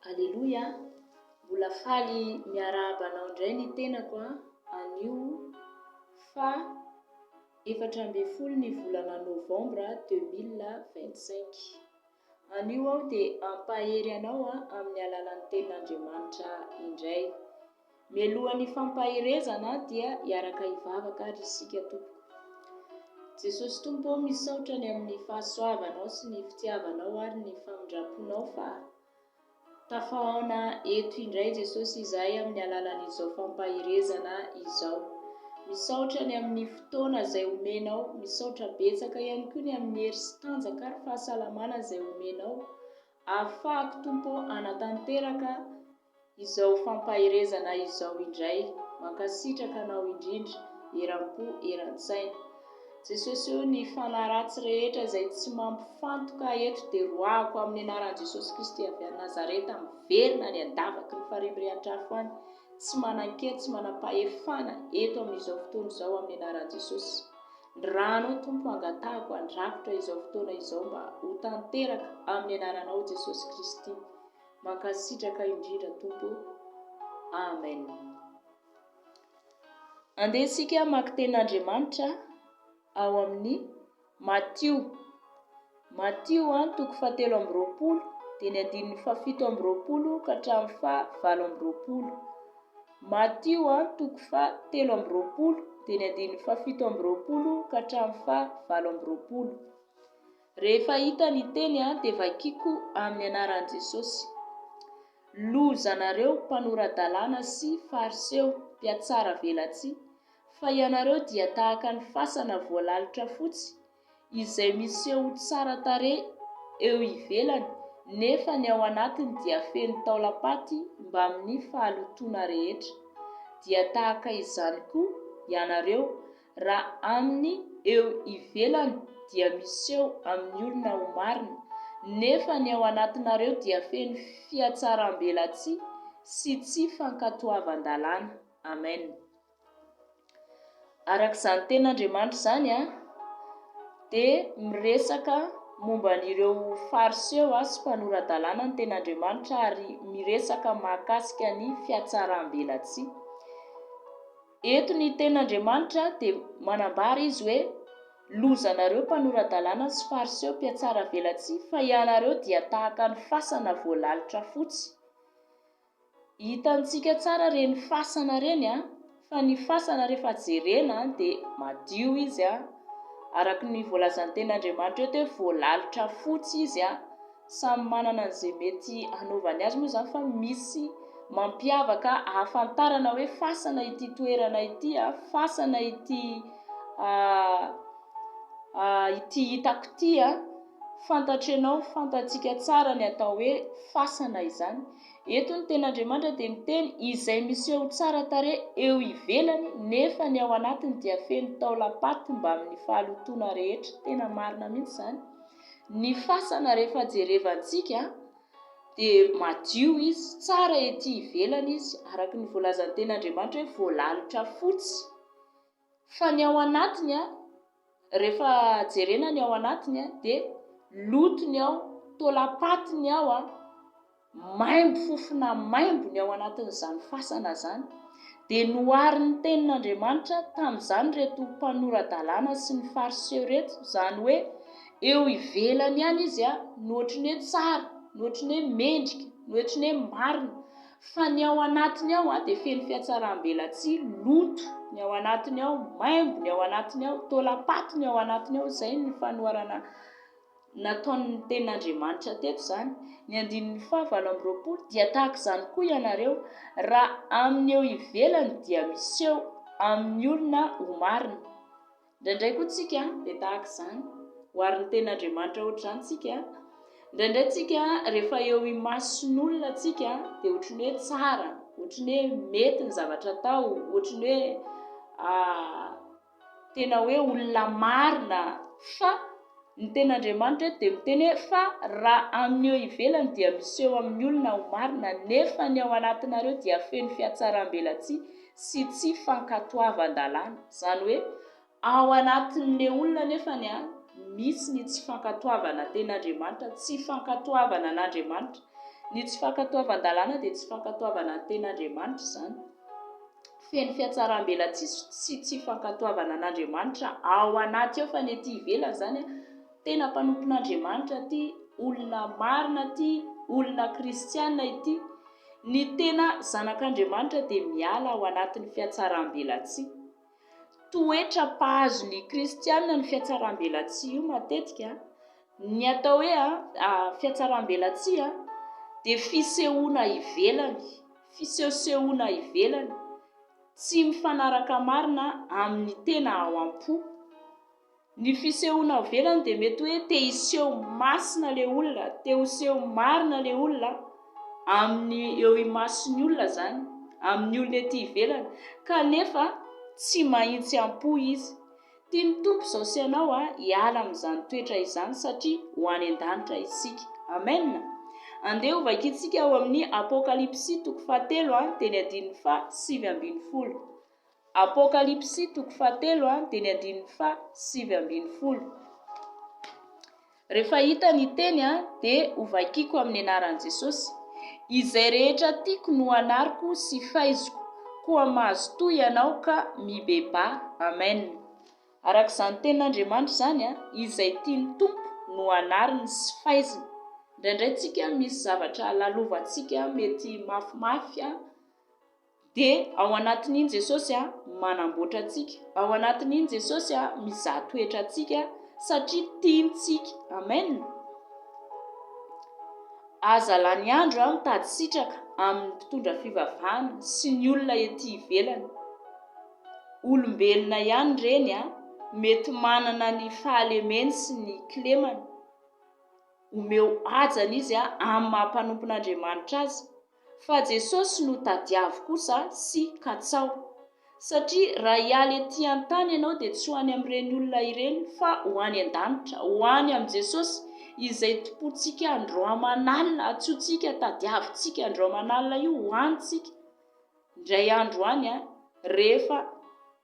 Aleloia! Mbola faly miarahaba anao indray ny tenako anio faha 14 ny volana novambra 2025. Anio aho dia hampahery anao amin'ny alalan'ny tenin'Andriamanitra indray. Mialohan'ny fampaherezana dia hiaraka hivavaka ary isika tompoko. Jesosy Tompo ô misaotra ny amin'ny fahasoavanao sy ny fitiavanao ary ny famindramponao fa tafahaona eto indray Jesosy izahay amin'ny alalan'izao fampaherezana izao. Misaotra ny amin'ny fotoana izay omenao, misaotra betsaka ihany koa ny amin'ny hery sy tanjaka ary fahasalamana izay omenao ahafahako Tompo ô hanatanteraka Izao fampaherezana izao indray. Mankasitraka anao indrindra, eram-po eran-tsaina. Jesosy o, ny fanahy ratsy rehetra izay tsy mampifantoka eto dia roahako amin'ny anaran'i Jesosy Kristy avy any Nazareta miverina any an-davaky ny farihy mirehatra afo any, tsy manan-kery, tsy manam-pahefana eto amin'izao fotoana izao amin'ny anaran'i Jesosy. Ny rànao Tompo angatahako handrakotra izao fotoana izao mba ho tanteraka amin'ny anaranao Jesosy Kristy. Mankasitraka indrindra Tompo o. Amen. Andeha isika hamaky tenin'Andriamanitra ao amin'ny Matio. Matio an, toko fahatelo amby roapolo, dia ny andininy fahafito amby roapolo ka hatramin'ny fahavalo amby roapolo. Matio an, toko fahatelo amby roapolo, dia ny andininy fahafito amby roapolo ka hatramin'ny fahavalo amby roapolo. Rehefa hita ny teny dia vakiko amin'ny anaran'i Jesosy. Lozanareo mpanora-dalàna sy fariseo, mpiatsara velatsihy, fa ianareo dia tahaka ny fasana voalalotra fotsy, izay miseho ho tsara tarehy eo ivelany, nefa ny ao anatiny dia feno taolam-paty mbamin'ny fahalotoana rehetra. Dia tahaka izany koa ianareo, Raha amin'ny eo ivelany dia miseho amin'ny olona ho marina, nefa ny ao anatinareo dia feno fihatsaram-belatsihy sy tsy fankatoavan-dalàna. Amen. Araka izany tenin'Andriamanitra izany dia miresaka momba an'ireo Fariseo sy mpanora-dalàna ny tenin'Andriamanitra ary miresaka mahakasika ny fihatsaram-belatsihy. Eto ny tenin'Andriamanitra dia manambara izy hoe, Lozanareo mpanora-dalàna sy Fariseo mpihatsara velatsihy fa ianareo dia tahaka ny fasana voalalotra fotsy. Hitantsika tsara ireny fasana ireny an, fa ny fasana rehefa jerena dia madio izy an, araka ny voalazan'ny tenin'Andriamanitra eto hoe voalalotra fotsy izy an, Samy manana an'izay mety hanaovany azy moa izany fa misy mampiavaka ahafantarana hoe fasana ity toerana ity, fasana ity ity hitako ity. Fantatr'ianao, fantatsika tsara ny atao hoe fasana izany. Eto ny tenin'Andriamanitra dia miteny izay miseho tsara tarehy eo ivelany nefa ny ao anatiny dia feno taolam-paty mbamin'ny fahalotoana rehetra. Tena marina mihitsy izany. Ny fasana rehefa jerevantsika dia madio izy, tsara ety ivelany izy, araka ny voalazan'ny tenin'Andriamanitra hoe voalalotra fotsy. Fa ny ao anatiny, rehefa jerena ny ao anatiny dia loto ny ao, taolam-paty ny ao, Maimbo fofona maimbo ny ao anatin'izany fasana izany. Dia noharin'ny Tenin'Andriamanitra tamin'izany ireto mpanora-dalàna sy ny Fariseo ireto, izany hoe eo ivelany ihany izy no ohatry ny hoe tsara, no ohatry ny hoe mendrika, no ohatry ny hoe marina, fa ny ao anatiny ao dia feno fihatsaram-belatsihy, loto ny ao anatiny ao, maimbo ny ao anatiny ao, taolam-paty ny ao anatiny ao, izay ny fanoharana nataon'ny tenin'Andriamanitra teto izany, ny andininy faha 28, dia tahaka izany koa ianareo, raha amin'ny eo ivelany dia miseho amin'ny olona ho marina. Indraindray koa tsika dia tahaka izany, oharin'ny tenin'Andriamanitra ohatr'izany tsika, indraindray tsika rehefa eo imason'olona tsika dia ohatran'ny hoe tsara, ohatran'ny hoe mety ny zavatra atao, ohatran'ny hoe tena hoe olona marina fa ny tenin'Andriamanitra eto dia miteny hoe fa raha amin'ny eo ivelany dia miseho amin'ny olona ho marina nefa ny ao anatinareo dia feno fihatsaram-belatsihy sy tsy fankatoavan-dalàna. Izany hoe ao anatin'ilay olona nefany misy ny tsy fankatoavana tenin'Andriamanitra, tsy fankatoavana an'Andriamanitra. Ny tsy fankatoavan-dalàna dia tsy fankatoavana ny tenin'Andriamanitra izany. Feno fihatsaram-belatsihy sy tsy fankatoavana an'Andriamanitra ao anaty ao fa ny ety ivelany izany tena mpanompon'Andriamanitra ity, olona marina ity, olona kristiana ity. Ny tena zanak'Andriamanitra dia miala ao anatin'ny fihatsaram-belatsihy. Toetra mpahazo ny kristiana ny fihatsaram-belatsihy io matetika. Ny atao hoe fihatsaram-belatsihy dia fisehoana ivelany, fisehosehoana ivelany, tsy mifanaraka marina amin'ny tena ao am-po. Ny fisehoana ivelany dia mety hoe te hiseho masina ilay olona, te ho seho marina ilay olona amin'ny eo imason'ny olona izany, amin'ny olona ety ivelany, kanefa tsy mahitsy am-po izy. Tian'ny Tompo izao sy ianao hiala amin'izany toetra izany satria ho any an-danitra isika. Amen! Andeha hovakintsika ao amin'ny Apokalypsy toko fahatelo teny andininy faha 19. Apokalypsy toko fahatelo dia ny andininy faha 19. Rehefa hita ny teny dia hovakiako amin'ny anaran'i Jesosy. Izay rehetra tiako no anariko sy faiziko, koa mazotoa ianao ka mibebaha. Amen. Araka izany tenin'Andriamanitra izany, izay tian'ny Tompo no anariny sy faiziny. Indraindray tsika misy zavatra lalovantsika mety mafimafy, Dia ao anatin'iny Jesosy manamboatra antsika, ao anatin'iny Jesosy mizaha toetra antsika satria tiany tsika. Amen. Aza lany andro mitady sitraka amin'ny mpitondra fivavahana sy ny olona ety ivelany. Olombelona ihany ireny, mety manana ny fahalemeny sy ny kilemany. Omeo hajany izy amin'ny maha mpanompon'Andriamanitra azy. Fa Jesosy no tadiavo kosa sy katsaho. Satria raha hiala ety an-tany ianao dia tsy ho any amin'ireny olona ireny fa ho any an-danitra, ho any amin'i Jesosy izay tompontsika andro aman'alina, antsointsika, tadiavintsika andro aman'alina io, ho any tsika. Indray andro any rehefa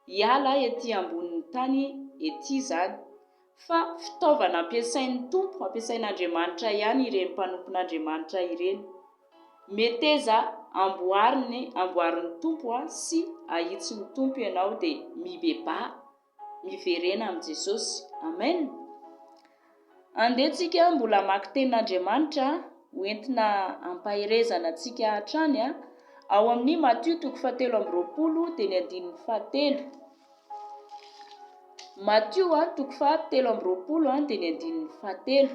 hiala ety ambonin'ny tany ety izany. Fa fitaovana ampiasain'ny Tompo, ampiasain'Andriamanitra ihany ireny mpanompon'Andriamanitra ireny. Meteza amboariny, amboarin'ny Tompo sy ahitsin'ny Tompo ianao dia mibebaha. Miverena amin'i Jesosy. Amen. Andeha tsika mbola hamaky tenin'Andriamanitra ho entina hampaherezana antsika hatrany ao amin'ny Matio toko fahatelo amby 20 dia ny andininy fahatelo. Matio toko fahatelo amby 20 dia ny andininy fahatelo.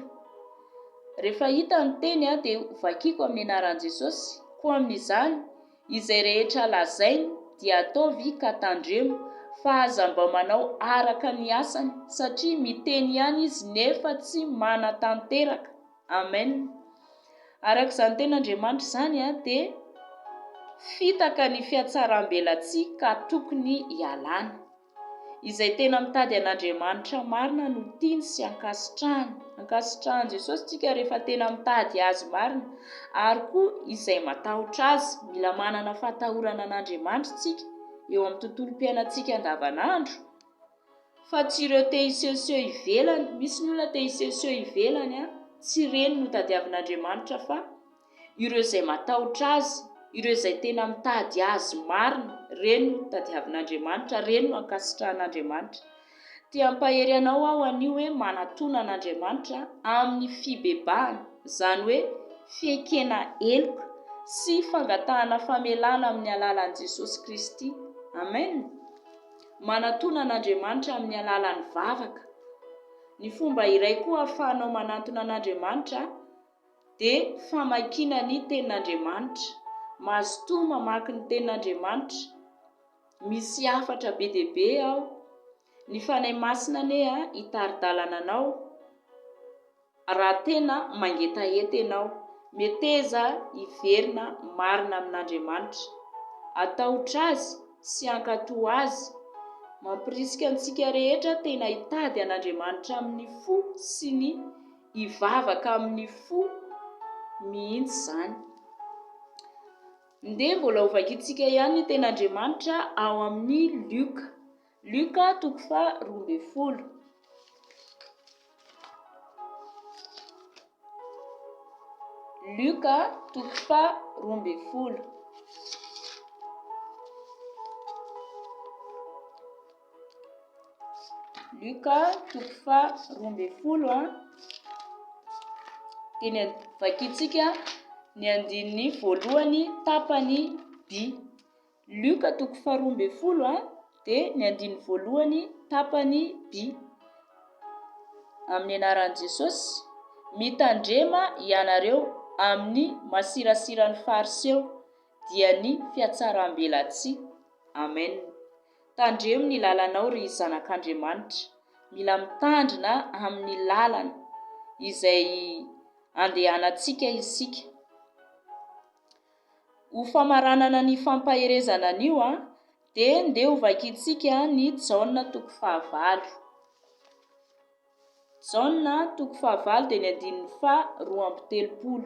Rehefa hita ny teny dia vakiko amin'ny anaran'i Jesosy. Koa amin'izany Izay rehetra lazainy dia ataovy ka tandremo fa aza mba manao araka ny asany satria miteny ihany izy nefa tsy manatanteraka. Amen. Araka izany tenin'Andriamanitra izany dia fitaka ny fihatsaram-belatsihy ka tokony hialana. Izay tena mitady an'Andriamanitra marina no tiany sy ankasitrahany. Ankasitrahan'i Jesosy isika rehefa tena mitady Azy marina. Ary koa izay matahotra Azy. Mila manana fahatahorana an'Andriamanitra isika eo amin'ny tontolom-piainantsika andavanandro. Fa tsy ireo te hisehoseho ivelany. Misy ny olona te hisehoseho ivelany, tsy ireny no tadiavin'Andriamanitra fa ireo izay matahotra Azy, ireo izay tena mitady Azy marina, ireny no tadiavin'Andriamanitra, ireny no ankasitrahan'Andriamanitra. Te hampahery anao aho anio hoe manatona an'Andriamanitra amin'ny fibebahana, izany hoe fiekena heloka sy fangatahana famelana amin'ny alalan'i Jesosy Kristy. Amen! Manatona an'Andriamanitra amin'ny alalan'ny vavaka. Ny fomba iray koa ahafahanao manantona an'Andriamanitra dia famakiana ny Tenin'Andriamanitra. Mazotoa mamaky ny Tenin'Andriamanitra. Misy hafatra be dia be ao. Ny Fanahy Masina anie hitari-dalana anao raha tena mangetaheta ianao. Meteza hiverina marina amin'Andriamanitra. Atahotra Azy sy hankatò Azy. Mampirisika antsika rehetra tena hitady an'Andriamanitra amin'ny fo sy ny hivavaka amin'ny fo mihitsy izany. Ndeha mbola ho vakintsika ihany ny tenin'Andriamanitra ao amin'ny Lioka. Lioka toko faha 12. Lioka toko faha 12. Lioka toko faha 12 dia ny vakintsika ny andininy voalohany tapany B. Lioka toko faha 12 dia ny andininy voalohany tapany B. Amin'ny anaran'i Jesosy, mitandrema ianareo amin'ny masirasiran'ny Fariseo, dia ny fihatsarambelatsihy. Amen. Tandremo ny lalanao ry zanak'Andriamanitra. Mila mitandrina amin'ny lalana izay andehanantsika isika. Ho famaranana ny fampaherezana anio dia ndeha ho vakintsika ny Jaona toko fahavalo. Jaona toko fahavalo dia ny andininy faha 32.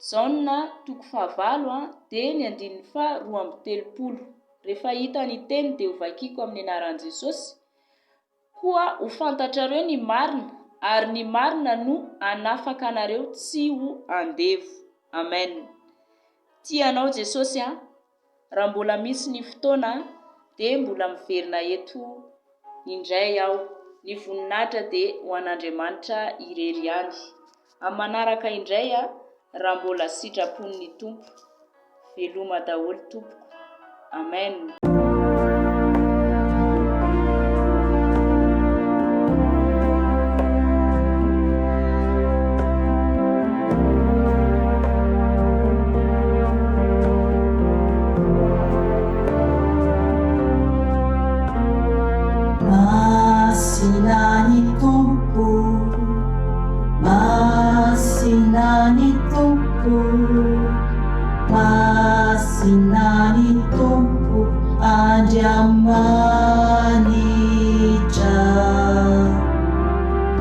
Jaona toko fahavalo dia ny andininy faha 32. Rehefa hita ny teny dia ho vakiko amin'ny anaran'i Jesosy. Koa ho fantatrareo ny marina, ary ny marina no hanafaka anareo tsy ho andevo. Amen. Tia anao Jesosy a! Raha mbola misy ny fotoana dia mbola miverina eto indray aho. Ny voninahitra dia ho an'Andriamanitra irery ihany. Amin'ny manaraka indray raha mbola sitrapon'ny Tompo. Veloma daholo tompoko. Amen. Masina ny Tompo, Masina ny Tompo, Masina ny Tompo Andriamanitra.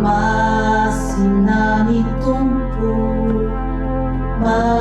Masina ny Tompo, Masina.